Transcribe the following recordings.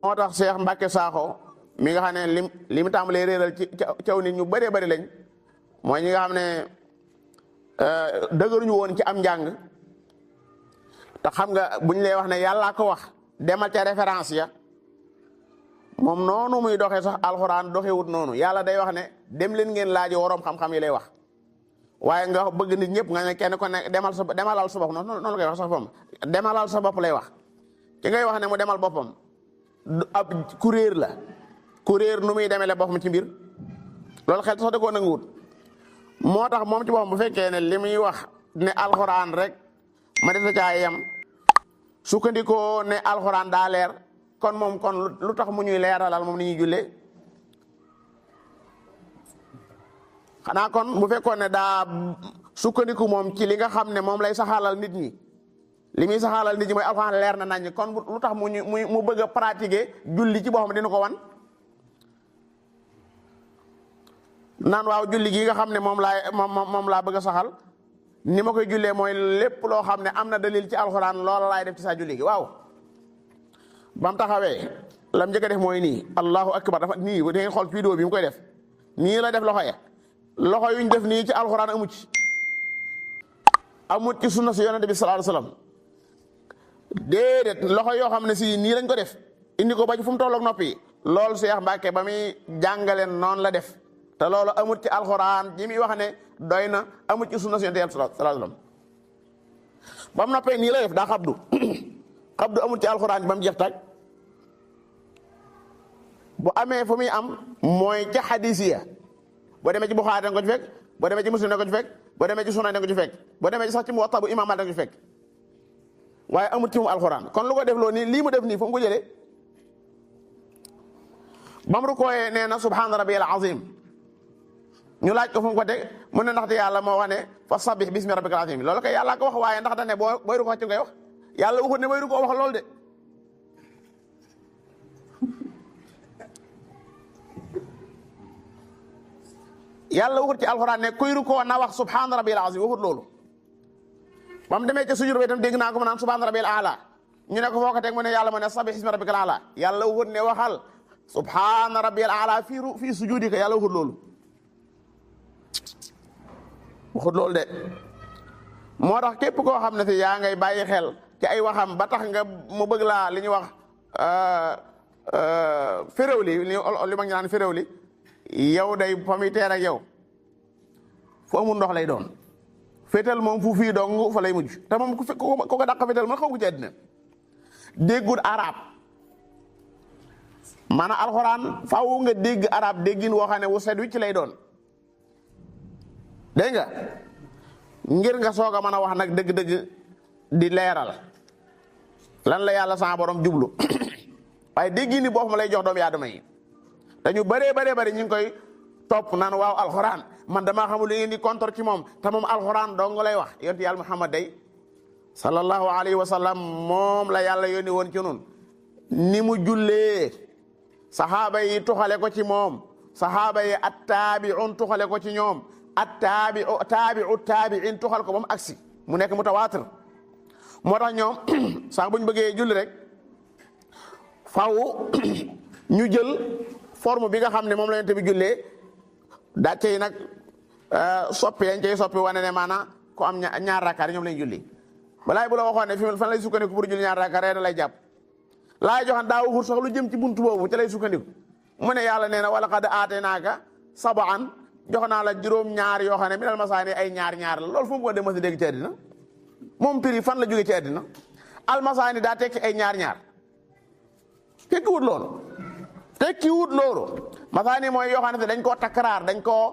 moo tax Cheikh Mbacké Sakho mi nga xam ne li mu tàmbalee réeral ci caw nit ñu bëree bëri lañ mooy ñi nga xam ne dëgëruñu woon ci am njàng te xam nga buñ lay wax ne yàllaa ko wax demal ca référence ya moom noonu muy doxee sax alxuraan doxewut noonu yàlla day wax ne dem leen ngeen laaji woroom xam-xam yi lay wax waaye nga bëgg nit ñëpp nga ne kenn ko ne demalal sa bopp noonu la koy wax sax fam demalal sa bopp lay wax ki ngay wax ne mu demal boppam ab kuréer la kuréer nu muy demele boppam ci mbir loolu xel sax da koo nanguwut moo tax moom ci boppam bu fekkee ne li muy wax ne alxuraan rek ma def caa yem sukkandikoo ne alxuraan daa leer kon moom kon lu tax mu ñuy leeralal moom ni ñuy jullee xanaa kon bu fekkoon ne daa sukkandiku moom ci li nga xam ne moom lay saxaalal nit ñi li muy saxaalal nit ñi mooy alxuraan leer na nañ kon lu tax mu bëgg a pratiquer julli ci boppam dina ko wan naan waaw julli gi nga xam ne moom laa bëgg a saxal ni ma koy jullee mooy lépp loo xam ne am na dalil ci alxuraan loola laay def ci sa julli gi waaw bam taxawee lam njëkk a def mooy nii allahu akbar dafa nii da ngeen xool vidéo bi mu koy def nii la def loxo ya loxo yuñ def nii ci alxuraan amut ci sunna si yonente bi sallallahu alayhi wasallam déedéet loxo yoo xam ne si nii lañ ko def indi ko ba ci fu mu tolloog noppi loolu Cheikh Mbacké ba muy jàngale noonu la def te loolu amut ci alxuraan ji muy wax ne doy na amut ci sunna si yonente bi sallallahu alayhi wasallam ba mu noppee nii la def daa xabdu xabdu amut ci alxuraan ba mu jeex tag bu amee fu muy am mooy ca xadis ya boo demee ci Buxaari da nga ko ci fekk boo demee ci Muslim da nga ko ci fekk boo demee ci Sunan da nga ko ci fekk boo demee ci sax ci Muwatta bu Imaam Maalik da nga ko ci fekk waaye amut ci mu alxuraan kon lu ko def loo nii lii mu def nii fu mu ko jëlee bam rukooyee nee na subhaana rabbiyal azim ñu laaj ko fu mu ko teg mu ne ndaxte yàlla moo wax ne fa sabbih bismi rabbikal azim loolu kay yàlla ko wax waaye ndax da ne booy rukoo ci ngay wax yàlla waxut ne booy rukoo wax loolu de yàlla waxut ci alxuraan ne kuy rukoo na wax subhaana rabbiyal azim waxut loolu ba mu demee ca sujud ba itam dégg naa ko mu naan subhaana rabbiyal aala ñu ne ko foo ko teg mu ne yàlla mu ne sabbih isma rabbikal aala yàlla waxut ne waxal subhaana rabbiyal aala fii sujudika yàlla waxut loolu waxut loolu de moo tax képp koo xam ne si yaa ngay bàyyi xel ci ay waxam ba tax nga mu bëgg laa li ñuy wax féréwli li ma ngi naan féréwli yow day fa muy teer ak yow fu amul ndox lay doon féetal moom fu fii dong fa lay mujj te moom ku ko dàq féetal man xaw ko ci àddina déggul arab maanaam alxuraan faaw nga dégg arab déggin woo xam ne wu set wi ci lay doon dégg nga ngir nga soog a mën a wax nag dëgg-dëgg di leeral lan la yàlla sa borom jublu waaye déggin ni boppam lay jox doomu aadama yi dañu bëree ñu ngi koy topp naan waaw alxuraan man damaa xamul li ngeen di contre ci moom te moom alxuraan dong lay wax yonent yàlla Muhammad day sallallahu alayhi wa sallam moom la yàlla yónni woon ci nun ni mu jullee saxaaba yi tuxale ko ci moom saxaaba yi attaabi'un tuxale ko ci ñoom taabi'u taabi'in tuxal ko ba mu agsi mu nekk mutawaatir moo tax ñoom sax buñ bëggee julli rek faw ñu jël forme bi nga xam ne moom la yonent bi jullee daa cay nag soppi dañ cay soppi wane ne maanaam ku am ñaar rakkaat ñoom lañ julli balaay bu la waxoon ne fi fan lay sukkandiku pour julli ñaar rakkaat rek da lay jàpp laay joxan daa waxul sax lu jëm ci buntu boobu ca lay sukkandiku mu ne yàlla nee na wala qad aataynaaka sab'an jox naa la juróom-ñaar yoo xam ne minal masaani ay ñaar-ñaar la loolu fu mu ko dem ma si dégg ci àddina moom prix fan la jóge ci àddina almasaani daa tekki ay ñaar-ñaar tekki wut loolu masaani mooy yoo xam ne dañ koo takkaraar dañ koo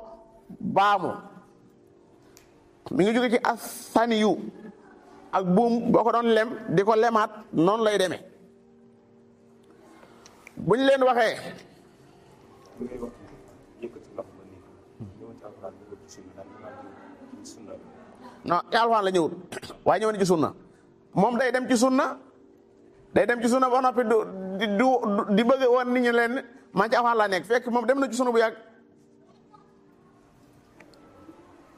baamu mi ngi jóge ci asaniyu ak buum boo ko doon lem di ko lemaat noonu lay demee buñ leen waxee non ci alxuraan la ñëwut waaye ñëw na ci sunna moom day dem ci sunna ba noppi di bëgg woon nit ñi leen man ci alxuraan laa nekk fekk moom dem na ci sunna bu yàgg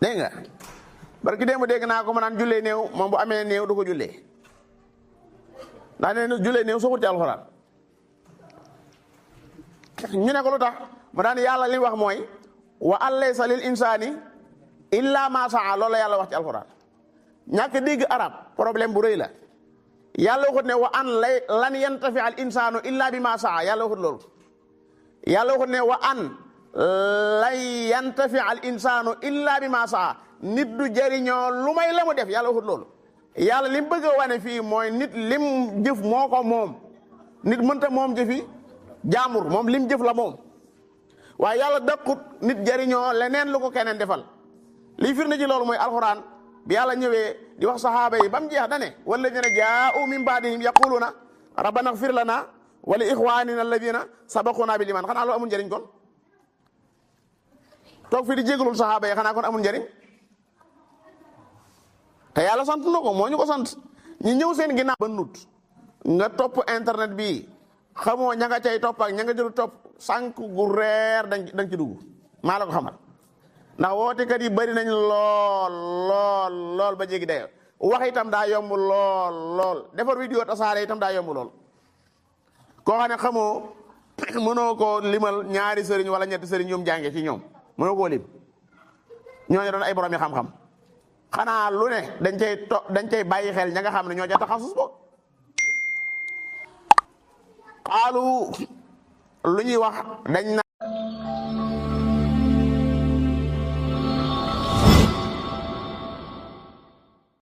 dégg nga barki démb dégg naa ko ma naan jullee néew moom bu amee néew du ko jullee ndax nee na jullee néew soxut ci alxuraan ñu ne ko lu tax mu daan yàlla li wax mooy wa an laysa lil insaani illa ma saa loolu la yàlla wax ci alxuraan ñàkk dégg arab problème bu rëy la yàlla waxut ne wa an lan yantafi al insaanu illa bi ma saa yàlla waxut loolu yàlla waxut ne wa an lan yantafi al insaanu illa bi ma saa nit du jëriñoo lu may la mu def yàlla waxut loolu yàlla li mu bëgg a wane fii mooy nit lim jëf moo ko moom nit mënta moom jëfi jaamur moom lim jëf la moom waaye yàlla dëkkut nit jëriñoo leneen lu ko keneen defal lii firnde ci loolu mooy alxuraan bi yàlla ñëwee di wax saxaaba yi ba mu jeex dane walladina jaa'u min baadihim yaquluuna rabbana ighfir lana wa li ixwanina alladina sabaquna bil iman xanaa loolu amul njëriñ kon toog fii di jégalul saxaaba yi xanaa kon amul njëriñ te yàlla sant na ko moo ñu ko sant ñi ñëw seen ginnaaw ba nut nga topp internet bi xamoo ña nga cay topp ak ña nga jëlu topp sànq gu reer dañ ci dugg maa la ko xamal ndax wootekat yi bari nañ lool ba jéggi dayo wax itam daa yomb lool defar vidéo tasaare itam daa yomb lool koo xam ne xamoo mënoo ko limal ñaari sëriñ wala ñetti sëriñ ñoom jànge ci ñoom mënoo koo lim ñooñu doon ay borom yi xam-xam xanaa lu ne dañ cay bàyyi xel ña nga xam ne ñoo ca taxasus bo xaalu lu ñuy wax dañ na